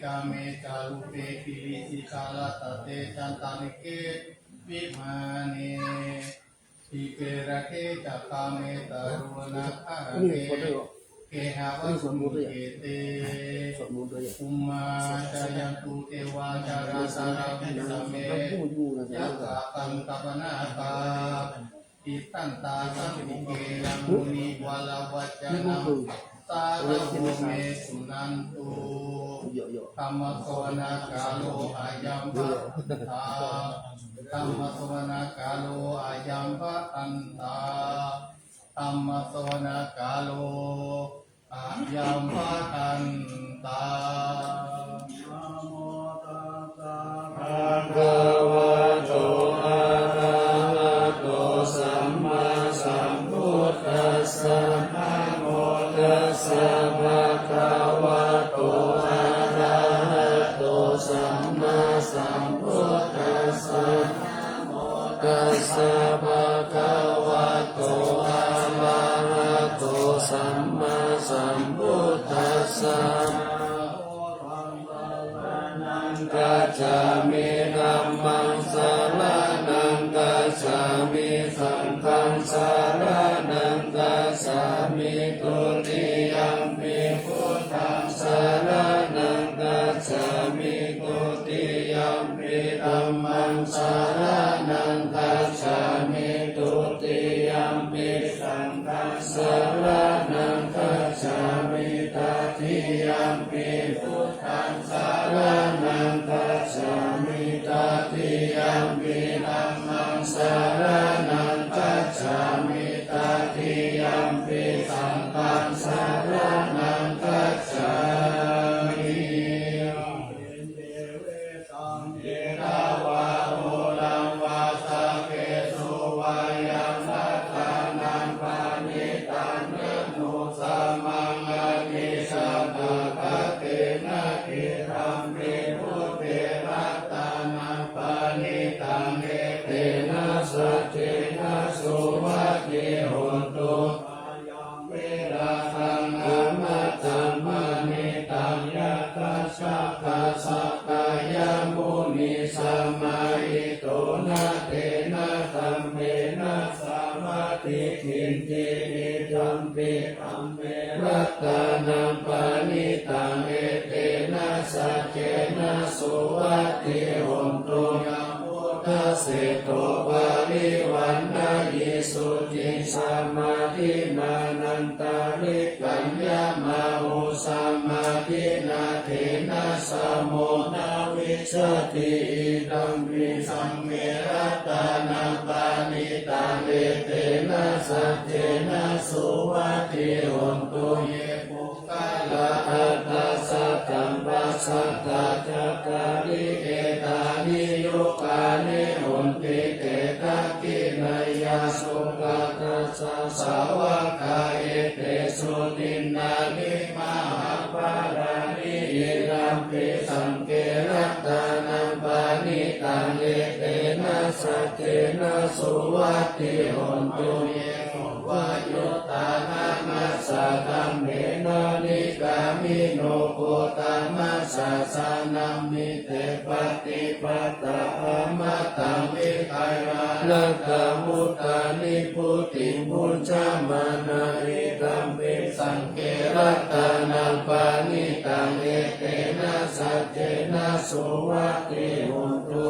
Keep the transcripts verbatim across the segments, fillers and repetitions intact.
kāme ca rūpe girisikharataṭe cantalikkhe vimāne, dīpe raṭṭhe ca gāme taruvanagahane gehavatthumhi khette, bhummā cāyantu devā jalathalavisame yakkhagandhabbanāgā, tiṭṭhantā santike yaṃ munivaravacanaṃ sādhavo me suṇantu. Dhammassavanakālo ayambhadantā. Dhammassavanakālo ayambhadantā. Dhammassavanakālo ayambhadantā. Namo tassa bhagavato arahato sammāsambuddhassa. Namo tassa bhagavato arahato sammāsambuddhassa. Namo tassa bhagavato arahato sammāsambuddhassa. Gacchāmi. Dhammaṃ saraṇaṃ gacchāmi. Saṅghaṃ saraṇaṃ gacchāmi. Dutiyampi buddhaṃ saraṇaṃ gacchāmi. Dutiyampi dhammaṃ saraṇaṃ gacchāmi. Dutiyampi saṅghaṃ saraṇaṃ gacchāmi. Tatiyampi buddhaṃ saraṇaṃ gacchāmi. Tatiyampi dhammaṃ saraṇaṃ gacchāmi. Tatiyampi saṅghaṃ saraṇaṃ gacchāmi. Etha vā huraṃ vā saggesu vā yaṃ ratanaṃ paṇītaṃ, na no samaṃ atthi tathāgatena. Idampi buddhe ratanaṃ paṇītaṃ, etena saccena suvatthi hotu. Ayaṃ verā taṃ amataṃ paṇītaṃ, yadajjhagā sakyamunī samāhito, na tena dhammena samatthi kiñci, idampi dhamme ratanaṃ paṇītaṃ, etena saccena suvatthi hotu. Yaṃ buddhaseṭṭho parivaṇṇayī suciṃ, samādhimānantarikaññamāhu, samādhinā tena samo na vijjati, idampi saṅghe ratanaṃ paṇītaṃ, etena saccena suvatthi hotu. Ye puggalā aṭṭha sataṃ pasatthā, cattāri etāni yugāni honti, te dakkhiṇeyyā sugatassa sāvakā, etesu dinnāni mahapphalāni, idampi saṅghe ratanaṃ paṇītaṃ, etena saccena suvatthi hotu. Ye suppayuttā nānāsaddhammena nikkāmino gotamasāsanamhi, te pattipattā amataṃ vigayha, laddhā mudhā nibbutiṃ bhuñjamānā, idampi saṅghe ratanaṃ paṇītaṃ, etena saccena suvatthi hotu.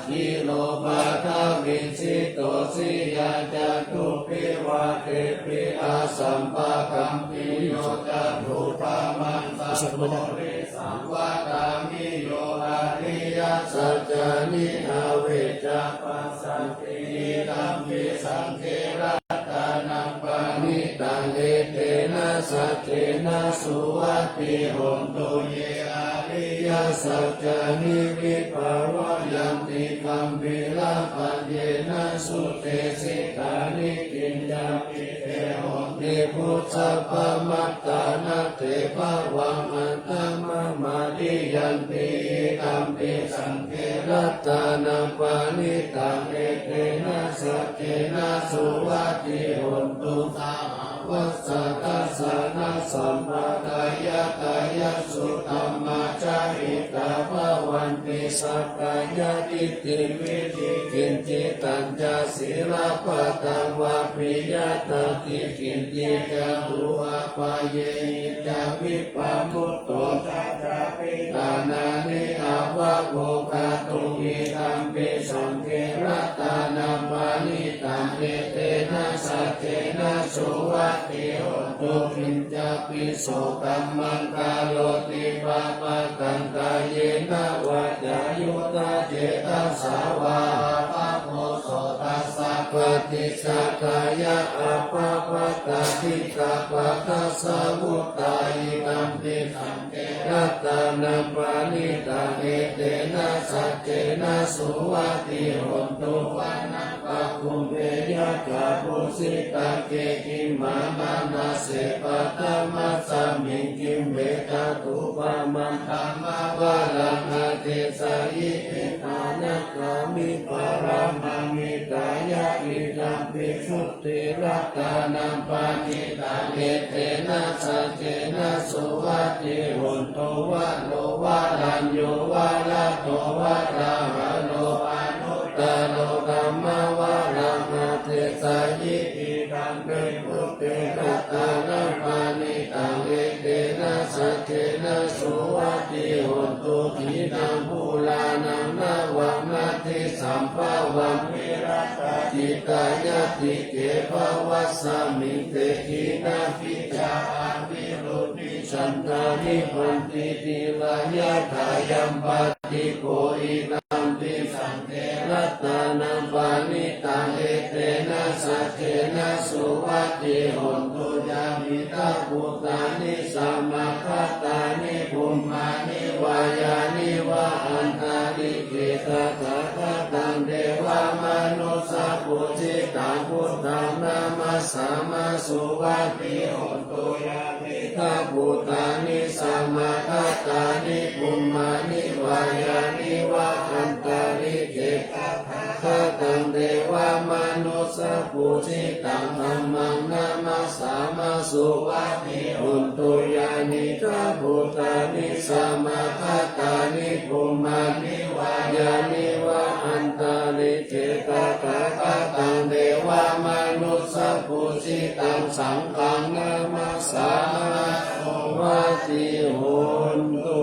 Khīlo paṭhaviṃ sito siyā, catubbhi vātebhi asampakampiyo, cakkhumaṃ satthu risavattamiyo, ariyasaccāni avecca passati, idampi saṅghe ratanaṃ paṇītaṃ, etena saccena suvatthi hotu. Ye ariyasaccāni vibhāvayanti, gambhīrapaññena sudesitāni, kiñcāpi te honti bhusappamattā, na te bhavaṃ aṭṭhamamādiyanti, idampi saṅghe ratanaṃ paṇītaṃ, etena saccena suvatthi hotu. Sahā Vassa dassanasampadāya, kāyassu dhammā jahitā bhavanti, sakkāyadiṭṭhi vicikicchitañca, sīlabbataṃ vāpi yadatthi kiñci, catūhapāyehi ca vippamutto, tadapīdānāni abhabbo kātuṃ. Idampi saṅghe ratanaṃ paṇītaṃ, etena saccena suvatthi hotu. Kiñcāpi so kammaṃ karoti pāpakaṃ, kāyena vācāyuda cetasā vā, abhabbo so tassa paṭicchadāya, abhabbatā diṭṭhapadassa vuttā. Idampi saṅghe ratanaṃ paṇītaṃ, etena saccena suvatthi hotu. Vanappagumbe yakkhapū sitake, khīṇā manase paṭhamasmiṃ khīṇe, tathūpamaṃ dhammavaraṃ adesayi. Ettāna gāmi paramāṃ hitāya, idampi buddhe ratanaṃ paṇītaṃ, etena saccena suvatthi hotu. Varo varaññū varado varāharo, anuttaro dhammavaraṃ adesayi. Idampi buddhe ratanaṃ paṇītaṃ, etena saccena suvatthi hotu. Khīṇaṃ purāṇaṃ navaṃ natthi sambhavaṃ, virattacittāyatike bhavasmiṃ, te khīṇabījā aviruḷhichandā, nibbanti dhīrā yathāyampadīpo. Idampi saṅghe ratanaṃ paṇītaṃ, etena saccena suvatthi hotu. Yānīdha bhūtāni samāgatāni, bhummāni vā yāni va antalikkhe, tathāgataṃ devamanussapūjitaṃ, buddhaṃ namassāma suvatthi hotu. Yānīdha bhūtāni samāgatāni, bhummāni vā yāni va antalikkhe, tathāgataṃ devamanussapūjitaṃ, dhammaṃ namassāma suvatthi hotu. Yānīdha bhūtāni samāgatāni, bhummāni vā yāni va antalikkhe, tathāgataṃ devamanussapūjitaṃ, saṅghaṃ namassāma suvatthi hotu.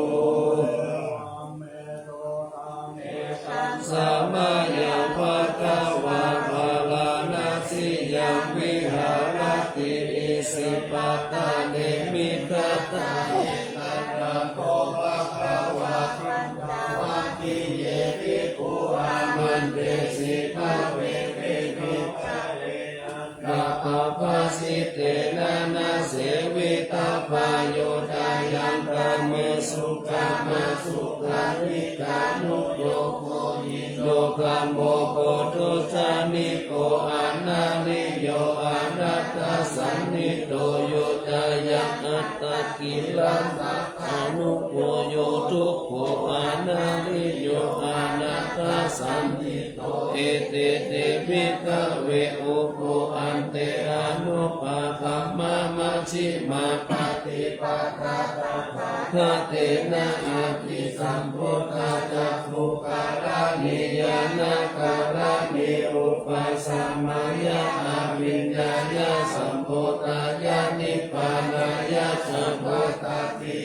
Samayaṃ bhagavā bārāṇasiyaṃ viharati isipatane migadāye. Tatra kho bhagavā bhantavāsiye bhikkhū āmantesi: Dveme bhikkhave aññā pabhāsitena na sevitabbā. Yo cāyaṃ kāmesu kāmasukhallikānuyogo hīno gammo pothujjaniko anariyo anatthasañhito, yo cāyaṃ attakilamathānugo yo dukkho anariyo anatthasañhito, ete te bhikkhave ubho ante anupagamma majjhimā paṭipadā tathāgatena abhisambuddhā cakkhukaraṇī ñāṇakaraṇī upasamāya abhiññāya sambodhāya nibbānāya ca vattati.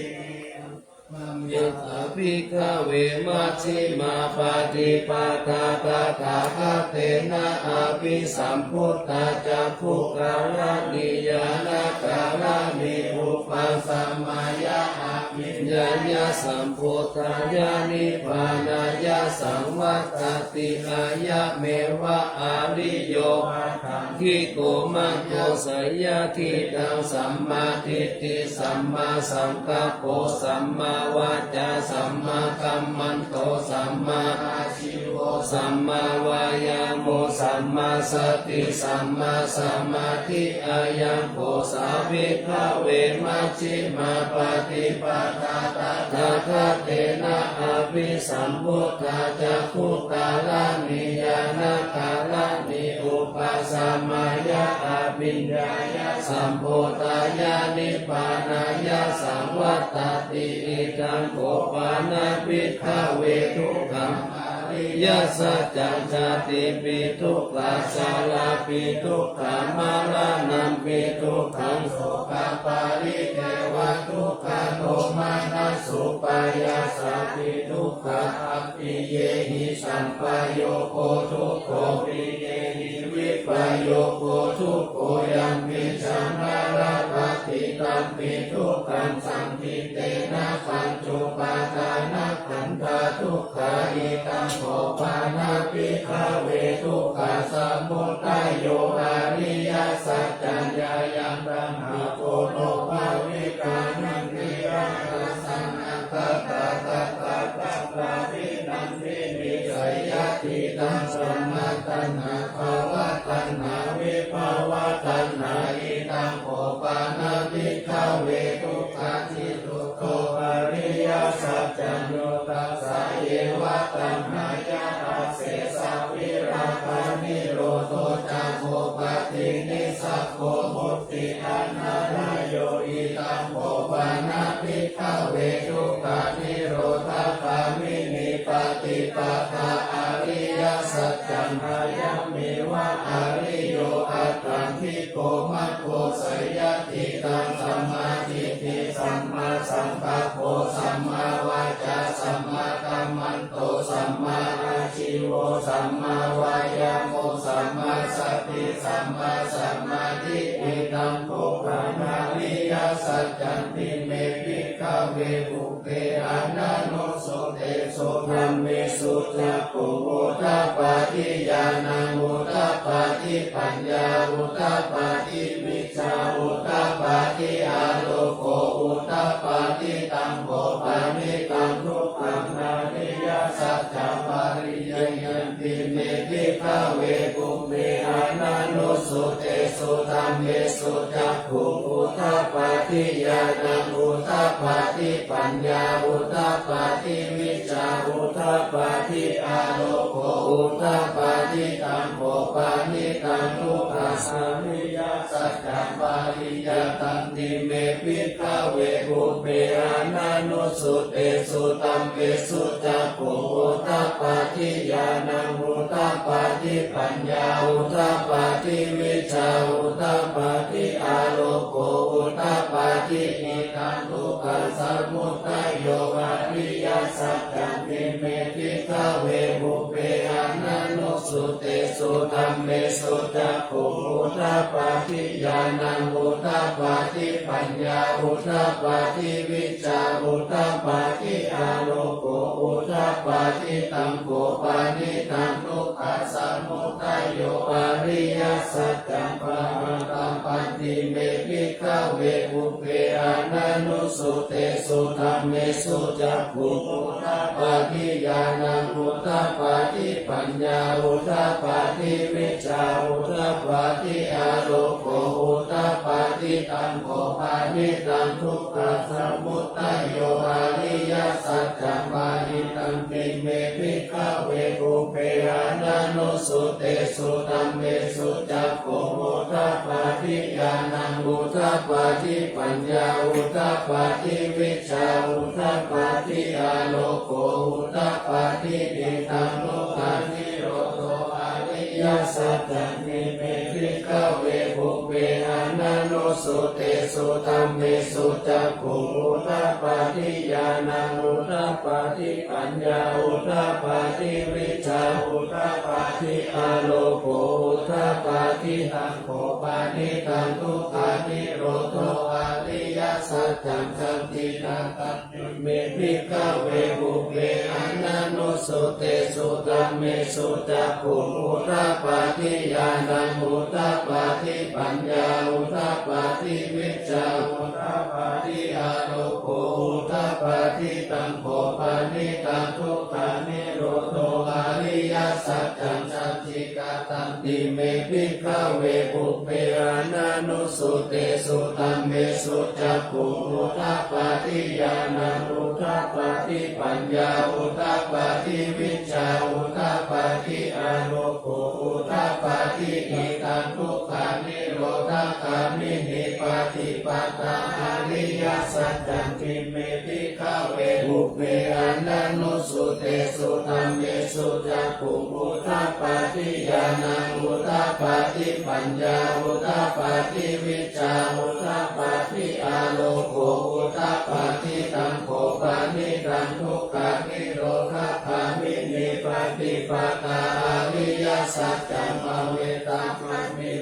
Yā bhikkhave majjhimā paṭipadā tathāgatena abhisambuddhā cakkhukaraṇī ñāṇakaraṇī upasamāya abhiññāya sambodhāya nibbānāya ca vattati. Ayameva ariyo aṭṭhaṅgiko maggo, seyyathīdaṃ: sammādiṭṭhi sammāsaṅkappo sammāvācā sammākammanto sammāājīvo sammāvāyāmo sammāsati sammāsamādhi. Ayaṃ kho sā bhikkhave majjhimā paṭipadā tathāgatena abhi Sambuddhā cakkhukaraṇī ñāṇakaraṇī upasamāya abhiññāya sambodhāya nibbānāya saṃvattati. Idaṃ kho pana bhikkhave dukkhaṃ ariyasaccaṃ. Jātipi dukkhā jarāpi dukkhā maraṇampi dukkhaṃ sokaparidevadukkhadomanassupāyāsāpi dukkhā appiyehi sampayogo dukkho piyehi vippayogo dukkho yampiyaṃ na labhati tampi dukkhaṃ saṅkhittena pañcupādānakkhandhā dukkhā. Idaṃ kho pana bhikkhave dukkhasamudayo ariyasaccaṃ. Yāyaṃ taṇhā ponobbhavikā nandirāgasahagatā tatra tatrābhinandinī seyyathīdaṃ, kāmataṇhā bhavataṇhā vibhavataṇhā. Idaṃ kho pana bhikkhave dukkhanirodho ariyasaccaṃ. Yo tassāyeva taṇhāya asesavirāganirodho cāgo paṭinissaggo mutti anālayo. Idaṃ kho pana bhikkhave dukkhanirodhagāminī paṭipadā ariyasaccaṃ. Ayameva ariyo aṭṭhaṅgiko maggo, seyyathīdaṃ, sammādiṭṭhi sammāsaṅkappo sammāvācā sammākammanto sammāājīvo sammāvāyāmo sammāsati sammāsamādhi. Idaṃ kho pana ariyasaccanti me bhikkhave pubbe ananussutesu dhammesu cakkhuṃ udapādi ñāṇaṃ udapādi paññā udapādi vijjā udapādi āloko udapādi. Taṃ kho panidaṃ dukkhaṃ ariyasaccaṃ pariññeyyanti me bhikkhave pubbe ananussutesu dhammesu cakkhuṃ udapādi ñāṇaṃ udapādi paññā udapādi vijjā udapādi āloko udapādi. Taṃ kho panidaṃ dukkhaṃ ariyasaccaṃ pariññātanti me bhikkhave pubbe ananussutesu dhammesu cakkhuṃ udapādi ñāṇaṃ udapādi paññā udapādi vijjā udapādi āloko udapādi. Idaṃ dukkhasamudayo ariyasaccanti me bhikkhave pubbe ananussutesu dhammesu cakkhuṃ udapādi ñāṇaṃ udapādi paññā udapādi vijjā udapādi āloko udapādi. Taṃ kho panidaṃ dukkhasamudayo ariyasaccaṃ pahātabbanti me bhikkhave pubbe ananussutesu dhammesu cakkhuṃ udapādi ñāṇaṃ udapādi paññā udapādi vijjā udapādi āloko udapādi. Taṃ kho panidaṃ dukkhasamudayo ariyasaccaṃ pahātabbanti me bhikkhave pubbe ananussutesu dhammesu cakkhuṃ udapādi ñāṇaṃ udapādi paññā udapādi vijjā udapādi āloko udapādi. Idaṃ dukkhanirodho ariyasaccanti me bhikkhave pubbe ananussutesu dhammesu cakkhuṃ udapādi ñāṇaṃ udapādi paññā udapādi vijjā udapādi āloko udapādi. Taṃ kho panidaṃ dukkhanirodho ariyasaccaṃ sandiṭṭhānattā me bhikkhave pubbe ananussutesu dhammesu cakkhuṃ udapādi ñāṇaṃ udapādi paññā udapādi vijjā udapādi āloko udapādi. Taṃ kho panidaṃ dukkhanirodho ariyasaccaṃ sandik kataṃti me bhikkhave pubbe ananussutesu dhammesu cakkhuṃ udapādi ñāṇaṃ udapādi paññā udapādi vijjā udapādi āloko udapādi. Idaṃ dukkhanirodhagāminī paṭipadā ariyasaccanti me bhikkhave pubbe ananussutesu dhammesu cakkhuṃ udapādi ñāṇaṃ udapādi paññā udapādi vijjā udapādi āloko udapādi. Taṃ kho panidaṃ dukkhanirodhagāminī paṭipadā ariyasaccaṃ bhāvetabba me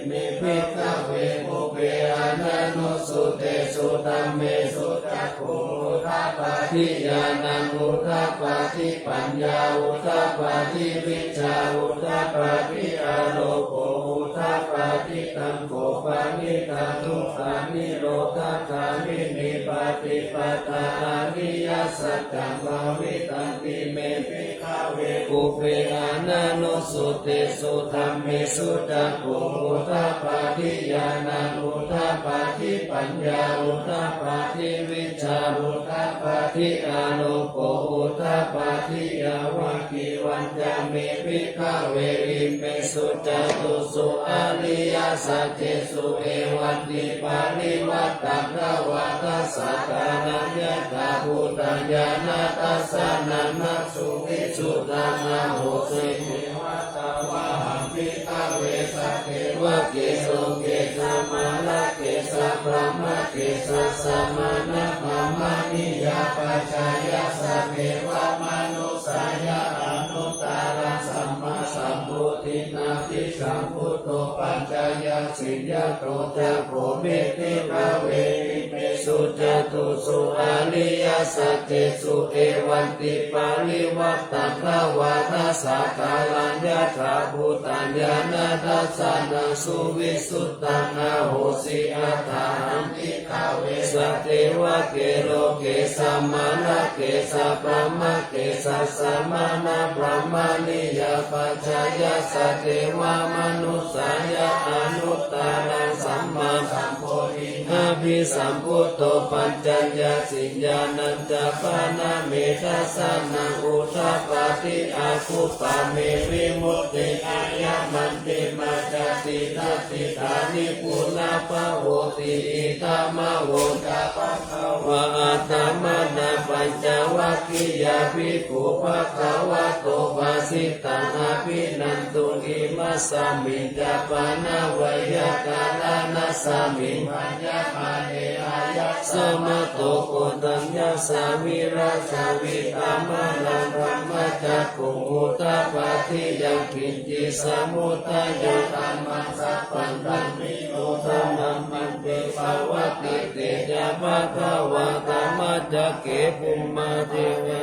bhikkhave pubbe ananussutesu dhammesu cakkhuṃ udapādi ñāṇaṃ udapādi paññā udapādi vijjā udapādi āloko udapādi. Taṃ kho panidaṃ dukkhanirodhagāminī paṭipadā ariyasaccaṃ bhāvitanti me bhikkhave pubbe ananussutesu dhammesu cakkhuṃ udapādi ñāṇaṃ udapādi paññā udapādi vijjā udapādi āloko udapādi. Yāvakīvañca me bhikkhave imesu catūsu ariyasaccesu evantiparivaṭṭaṃ dvādasākāraṃ yathābhūtaṃ ñāṇadassanaṃ na suvisuddhaṃ ahosi. Evaṃ tvahaṃ bhikkhave sadevake loke samārake sabrahmake sassamaṇabrāhmaṇiyā pajāya sadevamanussāya anuttaraṃ sammāsambodhiṃ abhisambuddho paccaññāsiṃ. Yato ca kho me bhikkhave imesu catūsu ariyasaccesu evantiparivaṭṭaṃ dvādasākāraṃ yathābhūtaṃ ñāṇadassanaṃ suvisuddhaṃ ahosi. Athāhaṃ bhikkhave sadevake loke samārake sabrahmake sassamaṇabrāhmaṇiyā pajāya sadevamanussāya anuttaraṃ sammāsambodhiṃ abhisambuddho paccaññāsiṃ. Ñāṇañca pana me dassanaṃ udapādi akuppā me vimutti ayamantimā jāti natthidāni punabbhavoti. Idamavoca bhagavā. Attamanā pañcavaggiyā bhikkhū bhagavato bhāsitaṃ abhinanduṃ. Imasmiñca pana veyyākaraṇasmiṃ bhaññamāne āyasmato koṇḍaññassa virajaṃ vītamalaṃ dhammacakkhuṃ udapādi yaṅkiñci samudayadhammaṃ sabbantaṃ nirodhadhammaṃ ti. Pavattite ca bhagavā dhammacakke bhummā devā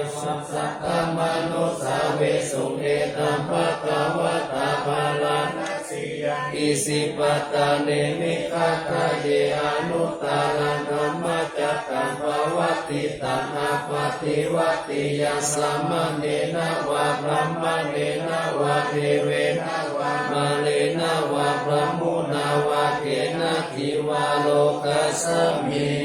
saddamanussāvesuṃ. Etambhagavatā bārāṇasiyaṃ isipatane migadāye anuttaraṃ dhammacakkaṃ pavattitaṃ appaṭivattiyaṃ samaṇena vā brāhmaṇena vā devena vā mārena vā brahmunā vā kenaci vā lokasminti.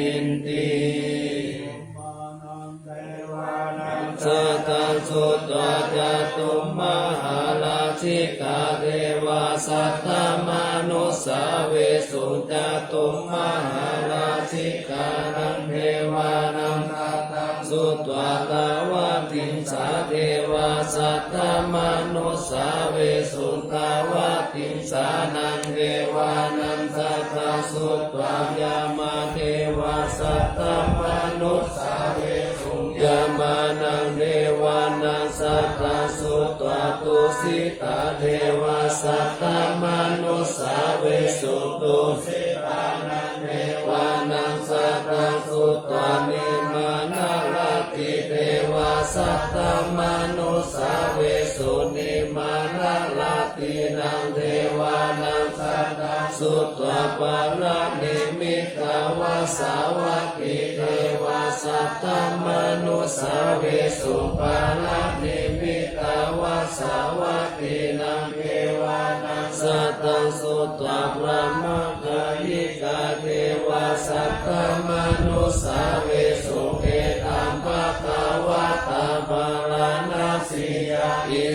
Sataṃ sutvā cātummahārājikā devā saddamanussāvesuṃ. Cātummahārājikānaṃ devānaṃ sataṃ sutvā tāvatiṃsā devā saddamanussāvesuṃ. Tāvatiṃsānaṃ devānaṃ sataṃ sutvā yāmā devā saddamanussāvesuṃ. Yāmānaṃ devānaṃ sataṃ sutvā tusitā devā saddamanussāvesuṃ. Tusitānaṃ devānaṃ sataṃ sutvā nimmānaratī devā saddamanussāvesuṃ. Nimmānaratīnaṃ devānaṃ sataṃ sutvā paranimmitavasavattī devā saddamanussāvesuṃ. Paranimmitavasavattīnaṃ devānaṃ sataṃ sutvā brahmakāyikā devā saddamanussāvesuṃ. Etambhagavatā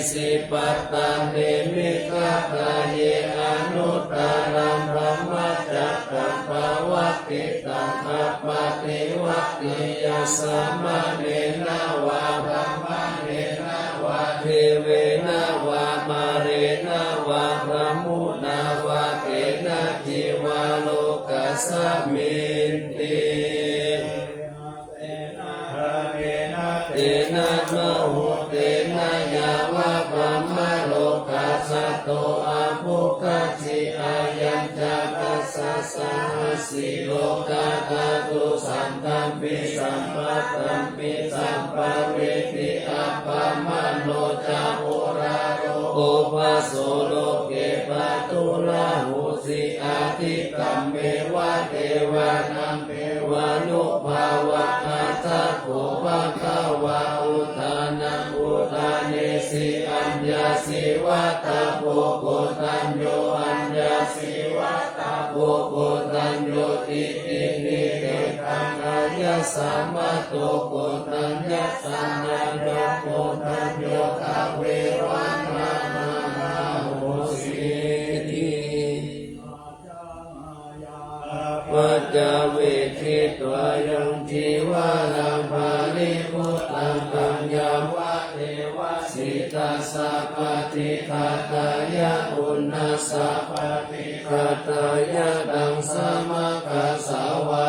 Isipatane migadāye anuttaraṃ dhammacakkaṃ pavattitaṃ appaṭivattiyaṃ samaṇena vā brāhmaṇena vā devena vā mārena vā brahmunā vā kenaci vā lokasminti. Tena muhuttena yāva brahmalokā saddo abbhuggacchi. Ayañca dasasahassī lokadhātu saṅkampi sampattampi sampavedhi. Appamāṇo ca oḷāro obhāso loke pāturahosi atikkammeva devānaṃ devānubhāvaṃ. Atha kho bhagavā udānaṃ udānesi: Aññāsi vata bho koṇḍañño, aññāsi vata bho koṇḍaññoti. Iti hidaṃ āyasmato koṇḍaññassa nayaṃ koṇḍañño aveva nānāhosīti. Apaccavekkhitvā yaṃ cīvaraṃ paribhuttaṃ taṃ yāvadeva sītassa paṭighātāya uṇhassa paṭighātāya taṃ samaggāsvā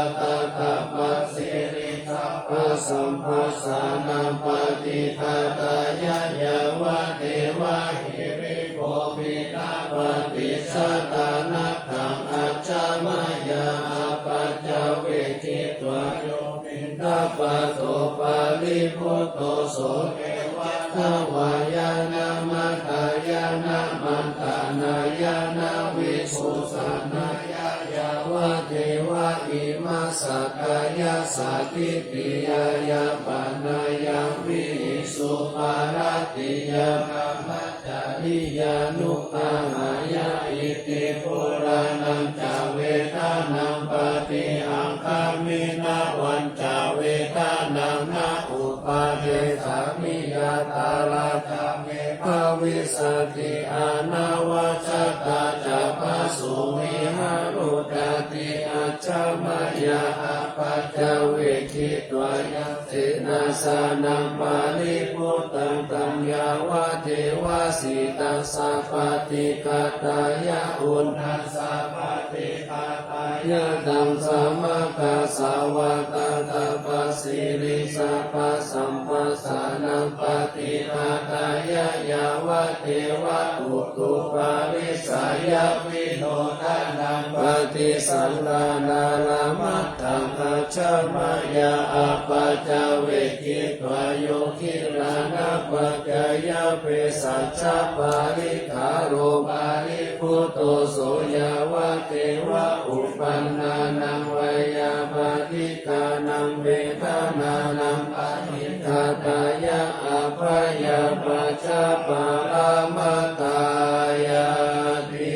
tappasiriṃ sabbasamphassānaṃ paṭighātāya yāvadeva hirikopinapaṭicchādanatthaṃ ajja mayā apaccavekkhitvā yo piṇḍapāto paribhutto so vevaggavāya na madāya na maṇḍanāya na vibhūsanāya yāvadeva imassa kāyassa ṭhitiyā yāpanāya vihiṃsuparatiyā brahma cariyānuggahāya. Iti purāṇañca vedanaṃ paṭihaṅkhāmi navañca vedanaṃ na uppādessāmi yātrā ca me bhavissati anavajjatā ca phāsuvihāro cāti. Ajja mayā apaccavekkhitvā yaṃ senāsanaṃ paribhuttaṃ taṃ yāvadeva sītassa paṭighātāya uṇhassa paṭighātāya taṃ samaggāsvā tappasiriṃ sabbasamphassānaṃ paṭighātāya yāvadeva utuparissayavinodanaṃ paṭisaṅkhāraramatthaṃ ajja mayā apaccavekkhitvā yo gilānapaccayabhesajjaparikkhāro paribhutto so yāvadeva uppannānaṃ veyyābādhikānaṃ vedanānaṃ paṭighātāya abyāpajjhaparamatāyāti.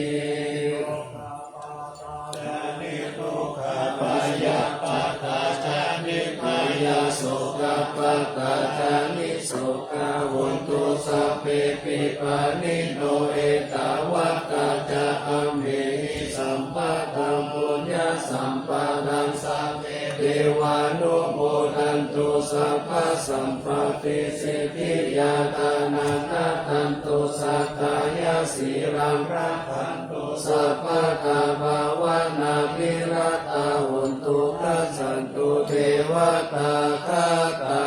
Dukkhappattā ca nibbhayā sokappattā ca nissokā hontu sabbepi pāṇino. Ettāvatā ca amhehi sambhataṃ puññasampadaṃ sabbe devānumodantu sabbasampattisiddhiyā. Dānaṃ dadantu saddhāya sīlaṃ rakkhantu sabbadā bhāvanābhiratā hontu gacchantu devatāgatā.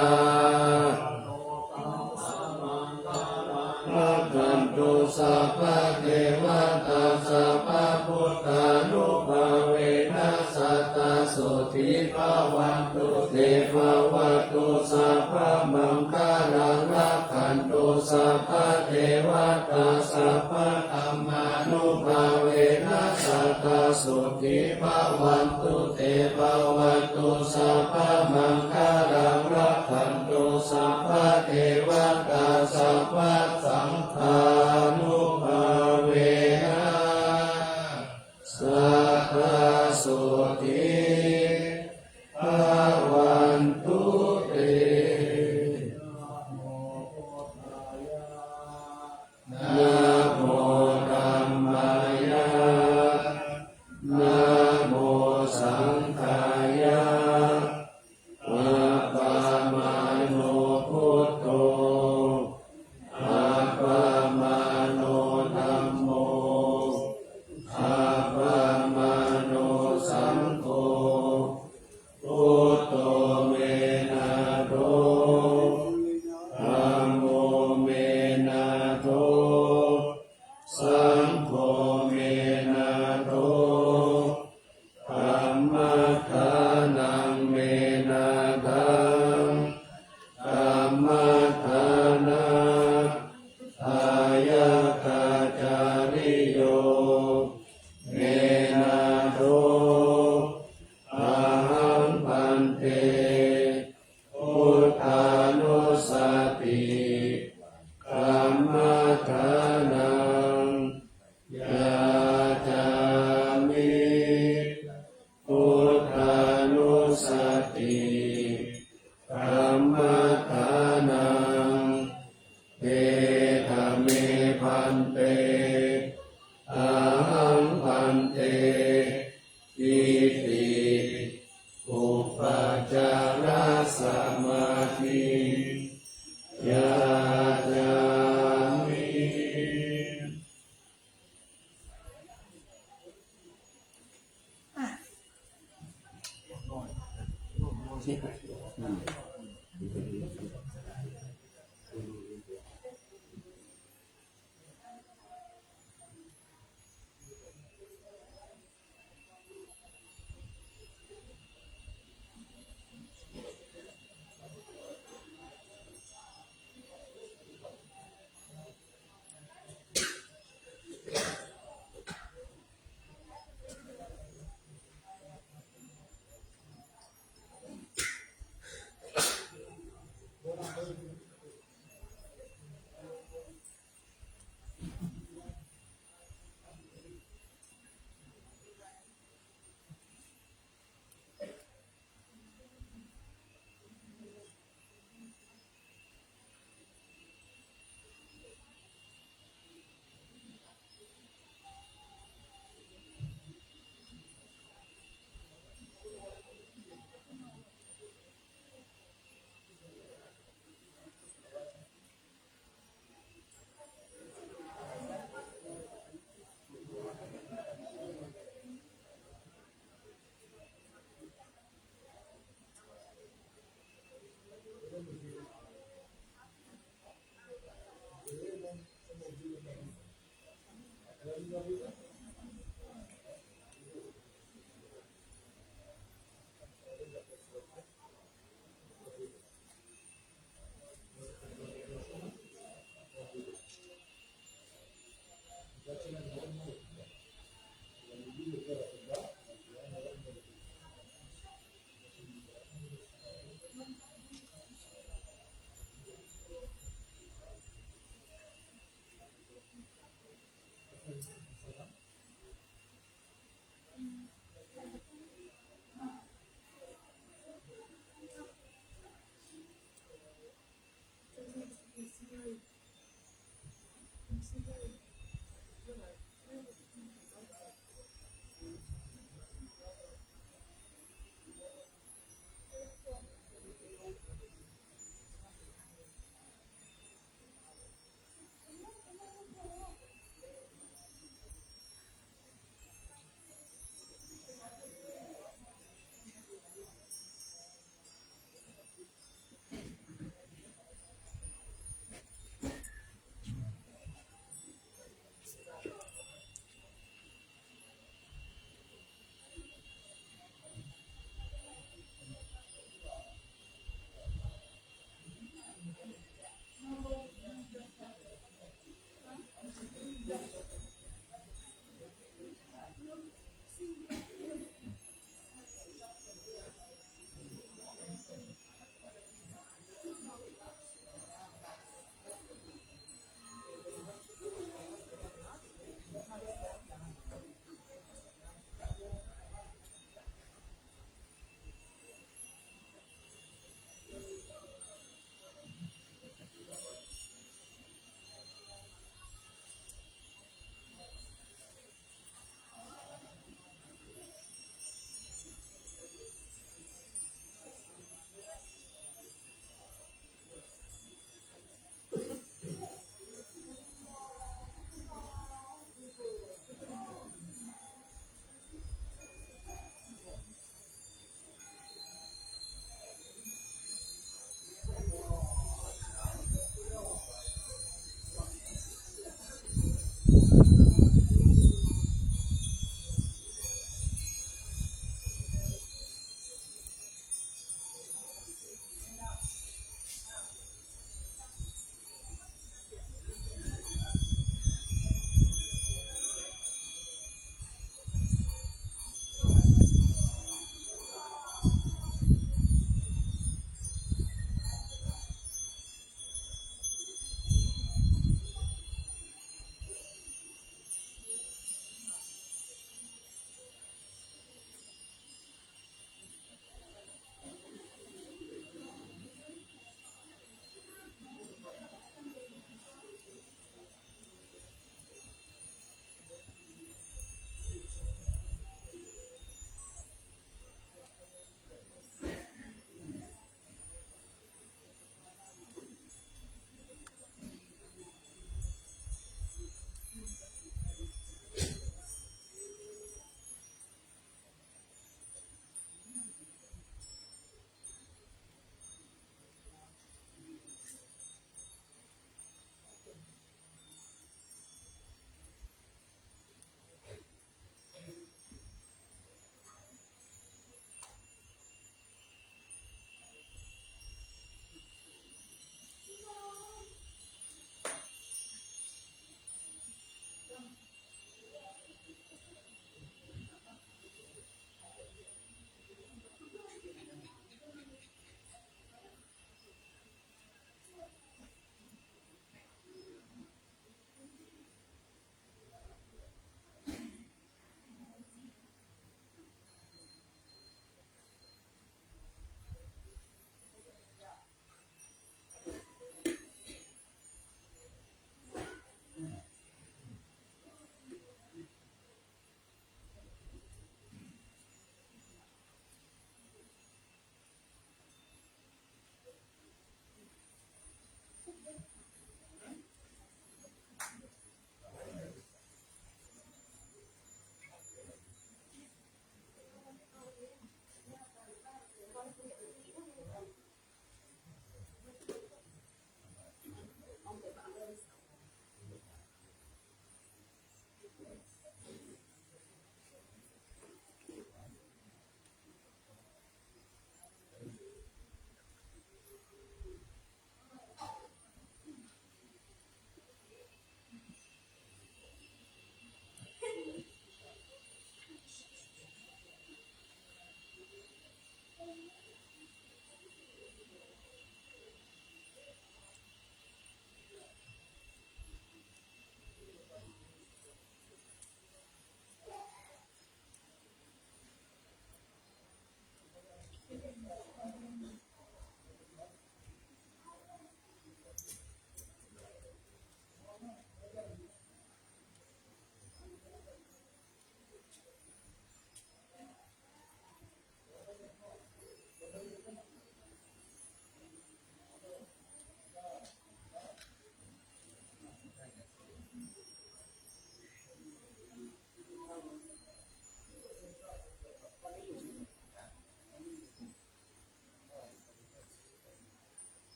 Rakkhantu sabbadevatā sabbabuddhānubhāvena sadā sotthī bhavantu te. Bhavatu sabbamaṅgalaṃ rakkhantu sabbadevatā sabbadhammānubhāvena sadā sotthī bhavantu te. Bhavatu sabbamaṅgalaṃ rakkhantu sabbadevatā sabbasaṅghānubhāvena sadā sotthī bhavantu te.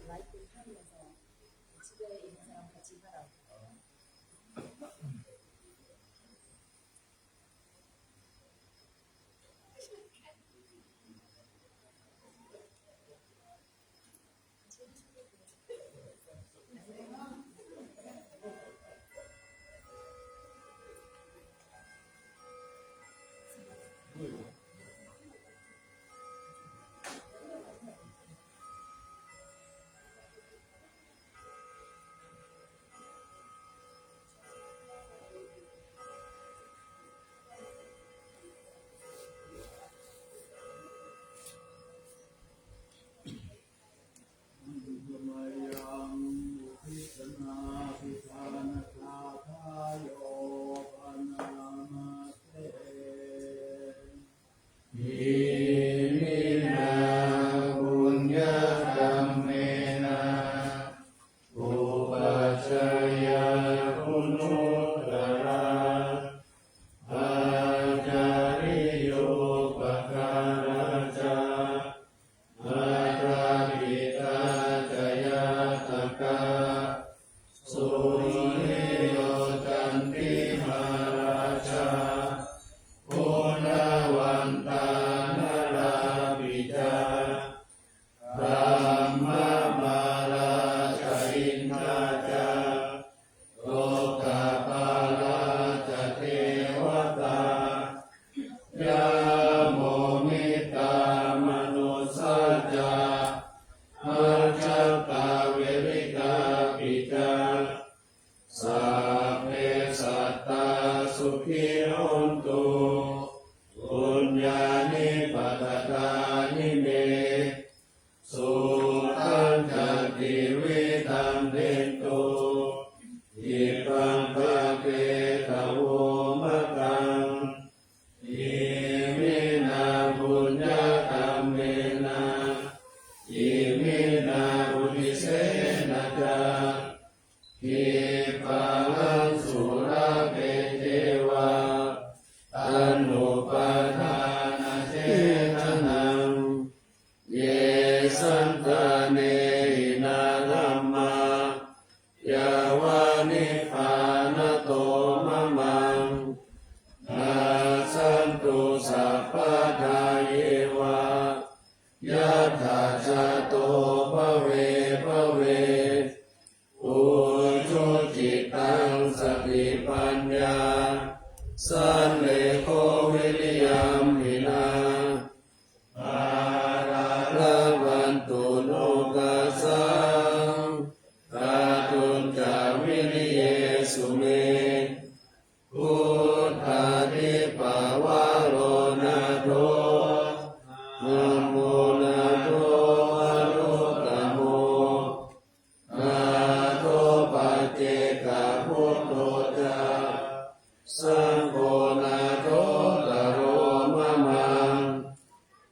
라이브를 켜면서 집에 있는 사람 같이 하라고. Mayaṃ uddissanābhidhānagāthāyo bhaṇāma se. Iminā puññakammena upajjhāyā guṇuttarā, ācariyūpakārā ca mātāpitā ca ñātakā, suriyo candimā rājā, guṇavantā narāpi ca, brahmamārā ca indā ca, lokapālā ca devatā, yamo mittā manussā ca, majjhattā verikāpi ca, sabbe sattā sukhī hontu, puññāni pakatāni me, sukhañca tividhaṃ dentu, khippaṃ pāpetha vomataṃ. Iminā puññakammena, iminā uddissena ca, khippāhaṃ sulabhe ceva, taṇhupādānachedanaṃ. Ye santāne hinā dhammā, yāva nibbānato mamaṃ, nassantu sabbadā yeva, yattha jāto bhave bhave. Ujucittaṃ satipaññā, sallekho viriyamhinā, mārā labhantu nokāsaṃ, kātuñca viriyesu me. Buddhādhipavaro nātho, dhammo nātho varuttamo, nātho paccekabuddho ca, saṅgho nāthottaro mamaṃ.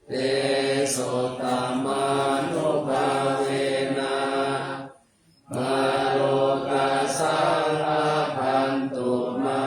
Tesottamānubhāvena, mārokāsaṃ labhantu mā.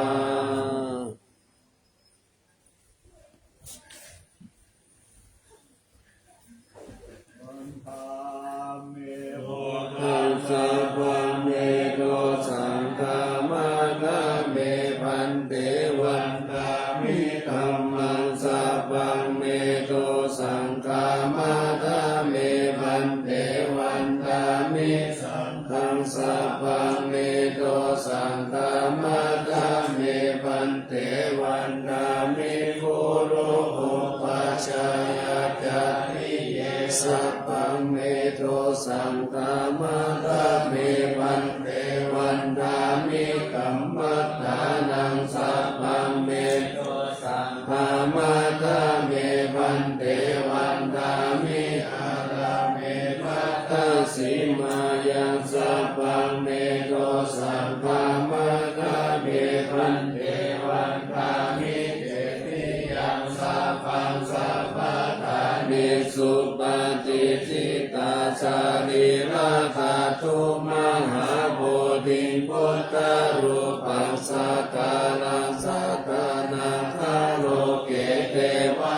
Buddhaṃ sabbaṃ me dosaṃ khamatha me bhante. Vandāmi dhammaṃ sabbaṃ me dosaṃ khamatha me bhante. Vandāmi saṅghaṃ sabbaṃ me dosaṃ khamatha me bhante. Vandāmi guru upajjhāyācariye sabbaṃ me dosaṃ khamatha me bhante. Vandāmi kammaṭṭhānaṃ sabbaṃ me dosaṃ khamatha me bhante. Vandāmi ārāme baddhasīmāyaṃ sabbaṃ me dosaṃ khamatha me bhante. Vandāmi cetiyaṃ sabbaṃ sabbaṭṭhānesu patiṭṭhitā sārīrā dhātu mahābodhiṃ buddharūpaṃ sakkāraṃ sadā nātha loke devā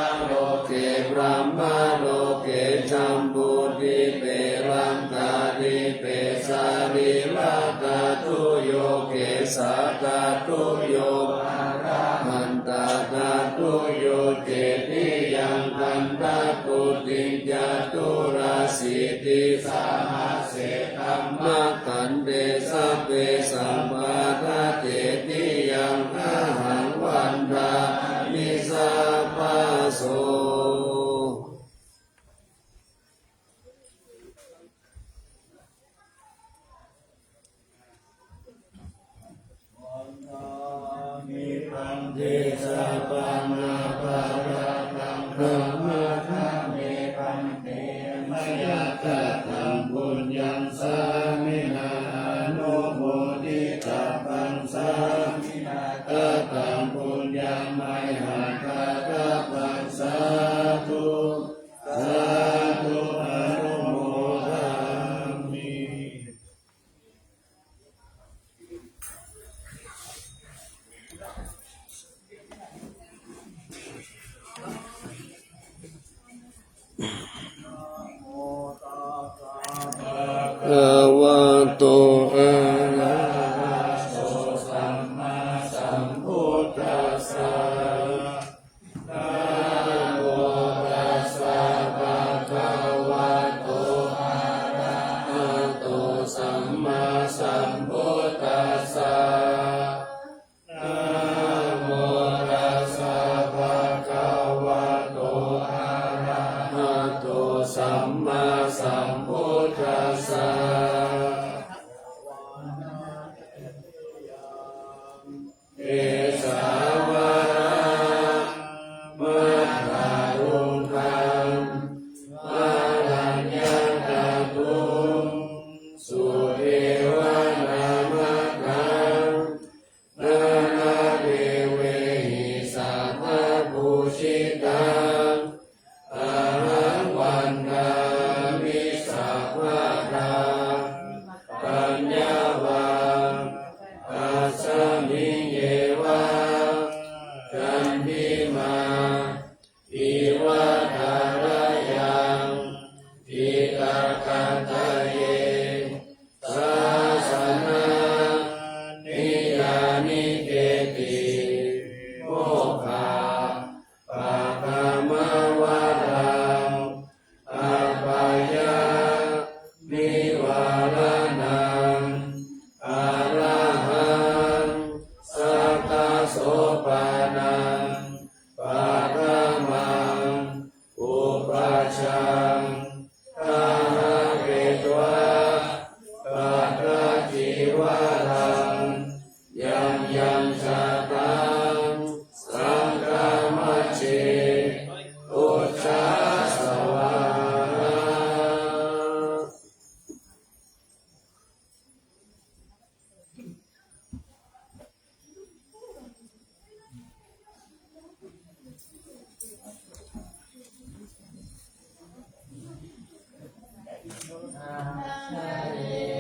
Sā dhātuyo arahantā dhātuyo cetiyaṃ gandhakuṭiṃ caturāsītisahassekhandhe sabbe sabbāta cetiyaṃ ahaṃ vandāmi sabbaso. Vandāmi bhante sabbaṃ aparādhaṃ khamatha me bhante, mayā kataṃ puññaṃ sāminā anumoditabbaṃ, sāminā kataṃ puññaṃ mayhaṃ